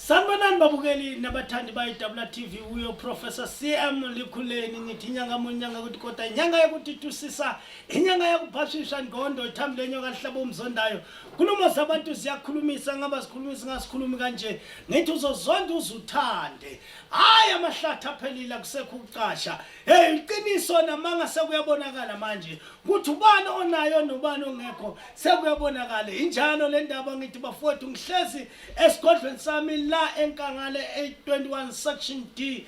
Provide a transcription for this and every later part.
Sanibonani babukeli nabathandi bayi-Dabula TV uyo Professor CM Likhuleni ngithi inyanga munyanga ukuthi kodwa inyanga yokuthi tusisa inyanga yokuphashisha ngondo ithambo lenyoka lihlaba umzondayo Nkulumo zabantu ziyakhulumisa ngaba zikhulumisa ngasikhulumi kanje ngithi uzozonda uzuthande hayi amahlathi aphelile akusekho ukucasha hey iqiniso namanga sekuyabonakala manje ukuthi ubani onayo nobani ongekho sekuyabonakala injalo le ndaba ngithi bafowethu ngihlezi esigodlweni sami la enkangale 821 section D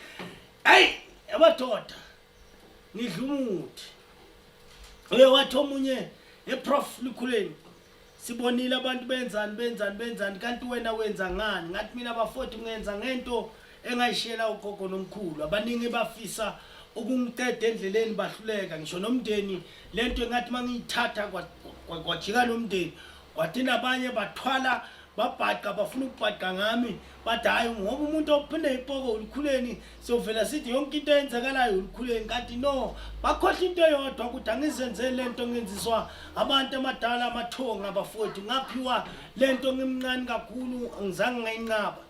hey abadoda ngidla umuthi uye wathi omunye eprof likhuleni sibonile abantu benzani benzani benzani kanti wena wenza ngani ngathi mina bafowethu ngenza ngento engayishiyela ugogo nomkhulu abaningi bafisa ukungiqeda endleleni bahluleka ngisho nomndeni lento engathi mangiyithatha kwajika nomndeni kwathi nabanye bathwala babhaqa bafuna ukubhaqa ngami bathi hhayi ngoba umuntu ophinde ipoko ulikhuleni siyovela sithi yonke into eyenzakalayo ulikhuleni kanti no bakhohlwa into eyodwa ukuthi angizenzeli le nto ngenziswa abantu amadala amathonga abafowethu ngaphiwa le nto ngimncane kakhulu angizange ngayinqaba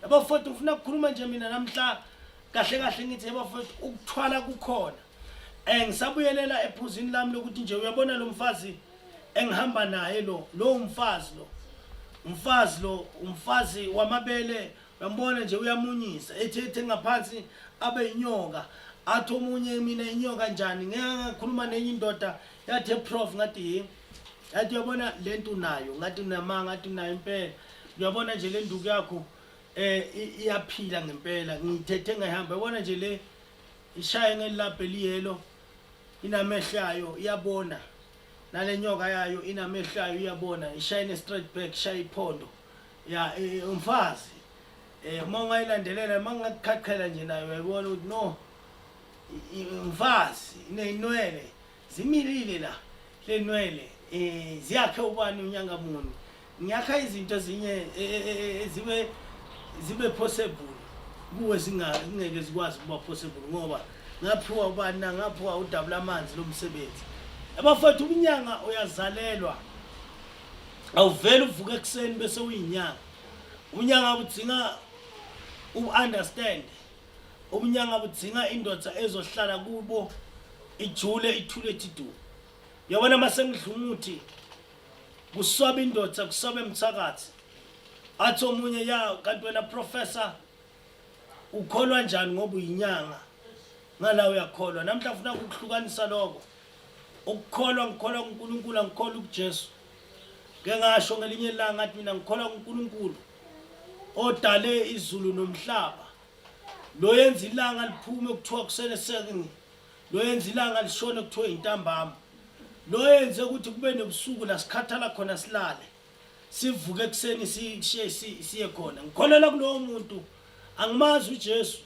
abafowethu ngifuna ukukhuluma nje mina namhla kahle kahle ngithi abafowethu ukuthwala kukhona um ngisabuyelela ephuzini lami lokuthi nje uyabona lo mfazi engihamba naye lo lo umfazi lo umfazi lo umfazi wamabele uyambona nje uyamunyisa ethi ethe ngaphansi abe inyoka athi omunye mina inyoka njani ngeke ngakhuluma nenye indoda yathi prof ngathi yini yathi uyabona lento unayo ngathi unamanga ngathi unayo impela uyabona nje le nduku yakho eh iyaphila ngempela ngiyithethe ngayihamba yabona nje le ishaye ngelabhe eliyelo inamehlo ayo iyabona nale nyoka yayo inamehlo ayo iyabona ishayine straight back ishaya iphondo ya eh, eh, umfazi eh uma ungayilandelela uma ngingakuqhaqhela nje nayo uyayibona ukuthi no umfazi ineyinwele zimilile la le nwele eh ziyakhe ubani unyanga muni ngiyakha izinto ezinye e, e, e, zibe zibe possible kuwe zingeke zikwazi ukuba possible ngoba ngaphiwa ubani na ngaphiwa udabula amanzi lo msebenzi abafowethu ubunyanga uyazalelwa awuvele uvuke ekuseni bese uyinyanga ubunyanga budzinga u-understand ubunyanga budzinga indoda ezohlala kubo ijule ithule ethi du uyabona uma sengidla umuthi kuswaba indoda kuswabe mthakathi athi omunye ya kanti wena professor ukholwa njani ngoba uyinyanga ngala uyakholwa namhla ufuna ukuhlukanisa lokho ukukholwa ngikholwa kuNkulunkulu angikholwa kuJesu ngeke ngasho ngelinye ilanga ngathi mina ngikholwa kuNkulunkulu odale izulu nomhlaba lo yenza ilanga liphume kuthiwa kusele sekungi lo yenza ilanga lishone kuthiwa intambama lo yenze ukuthi kube nobusuku la sikhathala khona silale sivuke ekuseni siye siye khona ngikholelwa kulowo muntu angimazi uJesu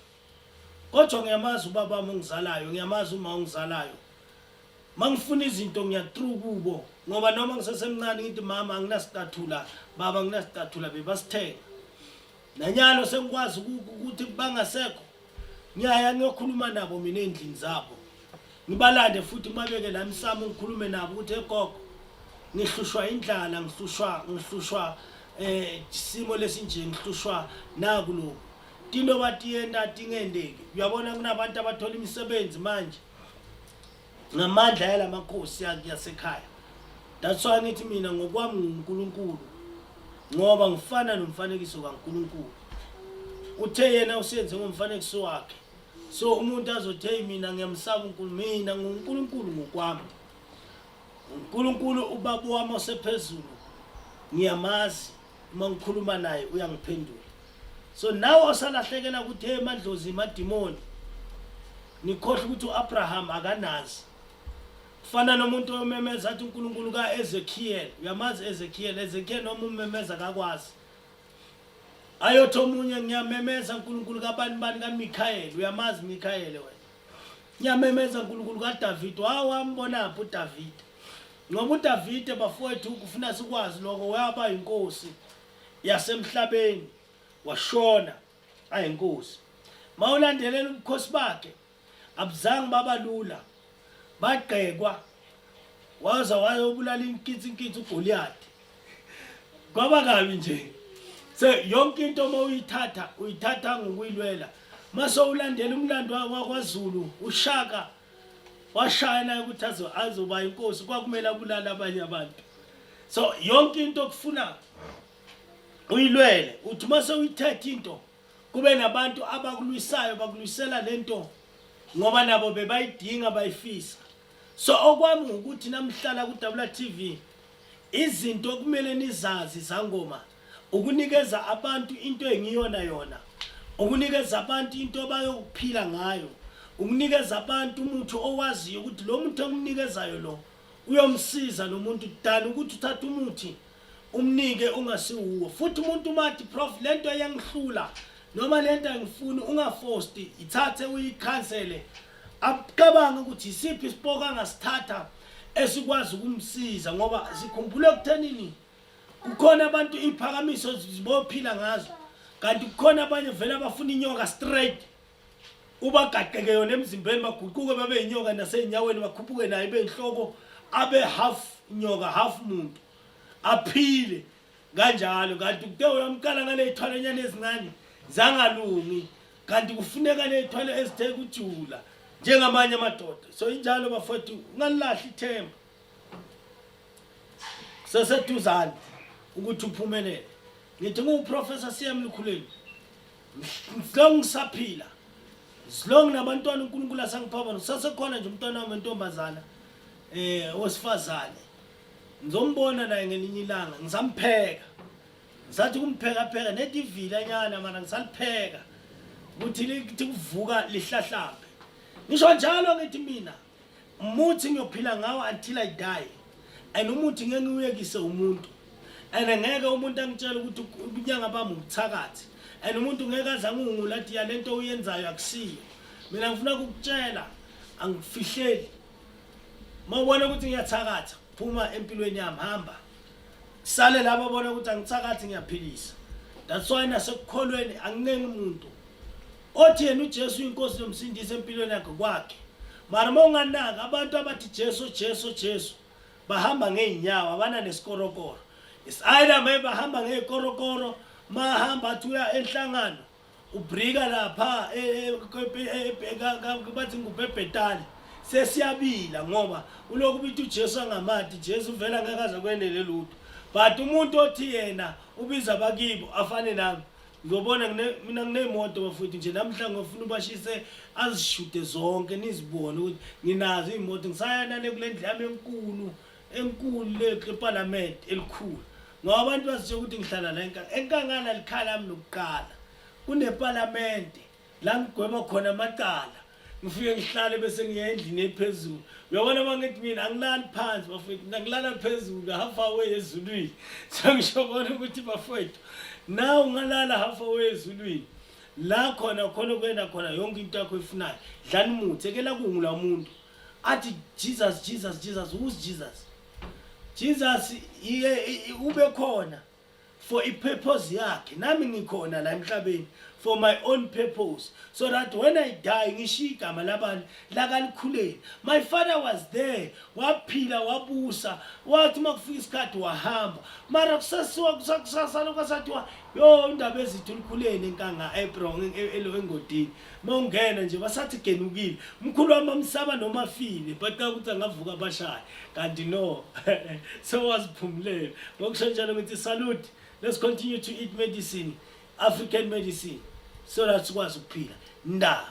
kodwa ngiyamazi ubaba wami ongizalayo ngiyamazi uma ongizalayo mangifuna izinto ngiya through kubo ngoba noma ngisesemncane ngithi mama anginasicathula baba anginasicathula bebasithenga nanyalo sengikwazi ukuthi bangasekho ngiyaya ngiyokhuluma nabo mina ey'ndlini zabo ngibalande futhi ngibabeke la emsamo ngikhulume nabo ukuthi egogo ngihlushwa indlala ngihlushwa ngihlushwa eh isimo lesinje ngihlushwa naku lokhu tinto batiyenta tingendeki uyabona kunabantu abathola imisebenzi manje ngamandla yalamakhosi yasekhaya that's why ngithi mina ngokwami nguNkulunkulu ngoba ngifana nomfanekiso kaNkulunkulu uthe yena usenze ngomfanekiso wakhe so umuntu azothi hey mina ngiyamsaba uNkulunkulu mina nguNkulunkulu ngokwami uNkulunkulu ubaba wami osephezulu ngiyamazi uma ngikhuluma naye uyangiphendula so nawe osalahlekela ukuthi hey madlozi madimoni nikhohle ukuthi uAbraham akanazi kufana nomuntu oyomemeza athi uNkulunkulu kaEzekiel uyamazi Ezekiel Ezekiel noma ummemeza akakwazi ayothi omunye ngiyamemeza uNkulunkulu kabani bani kaMichael uyamazi Michael wena ngiyamemeza uNkulunkulu kaDavid wawambonaphi uDavid ngoba uDavide bafowethu kufuna sikwazi lokho waba inkosi yasemhlabeni washona ayinkosi mawulandelela ubukhosi bakhe abuzange babalula bagqekwa waza wayobulala inkinsi inkinsi uGoliath kwaba kabi nje So yonke into uma uyithatha uyithatha ngokuyilwela. Mase ulandela umlando wakwaZulu uShaka washaya naye ukuthi azoba inkosi kwakumele abulale abanye abantu. So yonke into okufuna uyilwele uthi mase uyithethe into kube nabantu abakulwisayo bakulwisela lento ngoba nabo bebayidinga bayifisa. So okwami ukuthi namhlala ku WTV izinto okumele nizazi zangoma ukunikeza abantu into engiyona yona ukunikeza abantu into abayokuphila ngayo ukunikeza abantu umuthi owaziyo ukuthi lo muntu engimnikezayo lo uyomsiza lo muntu dala ukuthi uthathe umuthi umnike ungasiwuwo futhi umuntu umathi prof lento eyangihlula noma lento angifuni ungafosti ithathe uyikhansele acabange ukuthi isiphi isipoko angasithatha esikwazi ukumsiza ngoba sikhumbule ekuthenini kukhona abantu iphakamiso zibophila ngazo kanti kukhona abanye vele abafuna inyoka straight ubagaqeke yona emzimbeni baguquke babe inyoka nasey'nyaweni bakhuphuke nayo ibe inhloko abe half nyoka half muntu aphile kanjalo kanti kuthe uyamqala ngaley'thwalonyana ezincane zangalungi kanti kufuneka ley'thwalo ezithe kujula njengamanye amadoda so injalo bafowethu ungalilahli ithemba kuseseduzane ukuthi uphumelele ngithi ngiwuprofessor CM Lukhuleni long ngisaphila long nabantwana uNkulunkulu asangipha bona sasekhona nje umntwana wami wentombazana eh owesifazane ngizombona naye ngelinye ilanga ngisampheka ngisathi kumpheka pheka nedivila nyana mana ngisalipheka ukuthi lithi kuvuka lihlahlambe ngisho njalo ngithi mina umuthi ngiyophila ngawo until I die and umuthi ngeke ngiwuyekise umuntu and ngeke umuntu angitshele ukuthi ubunyanga bami ubuthakathi and umuntu ngeke aze angungule athi ya lento uyenzayo akusiyo mina ngifuna ukukutshela angifihleli uma ubona ukuthi ngiyathakatha phuma empilweni yami hamba sale laba bona ukuthi angithakathi ngiyaphilisa that's why nasekukholweni anginengi umuntu othi yena uJesu uyinkosi nomsindisi empilweni yakhe kwakhe mara uma unganaka abantu abathi Jesu Jesu Jesu bahamba ngeenyawo abana nesikorokoro it's either maybe bahamba ngekorokoro mahamba athi uya enhlangano ubrika lapha e, e, e, bathi ngubhebhetali sesiyabila ngoba ulokhu bithi uJesu angamati Jesu vela ngeke aze kwenele lutho but umuntu othi yena ubiza abakibo afane nami ngizobona mina nginey'moto bafowethu nje namhla ngifuna ubashise azishude zonke nizibone ukuthi nginazo iy'moto ngisaya nale kule ndlu yami enkulu enkulu le epalamende elikhulu ngoba abantu bazitshela ukuthi ngihlala la enkangala likhala lami lokuqala kunepalamende la ngigweba khona amacala ngifike ngihlale bese ngiya endlini ephezulu uyabona uma ngithi mina angilali phansi bafowethu mina ngilala phezulu half away ezulwini so ngisho bona ukuthi bafowethu na ungalala half away ezulwini la khona khona kwena khona yonke into yakho efunayo dlani umuthi ekela kungula umuntu athi Jesus Jesus Jesus who's Jesus Jesus iye ube khona for i-purpose yakhe nami ngikhona la emhlabeni for my own purpose so that when I die ngishiye igama labani lakalikhuleni my father was there waphila wabusa wathi uma kufika isikhathi wahamba mara kusasiwa kusasala kwasathiwa yo indaba ezithu likhuleni enkanga ebrong elo engodini mawungena nje basathi genukile mkhulu wami amsaba noma afile but ukuthi angavuka abashaye kanti no sewaziphumulela ngokusho njalo ngithi salute let's continue to eat medicine african medicine so that sikwazi ukuphila nda.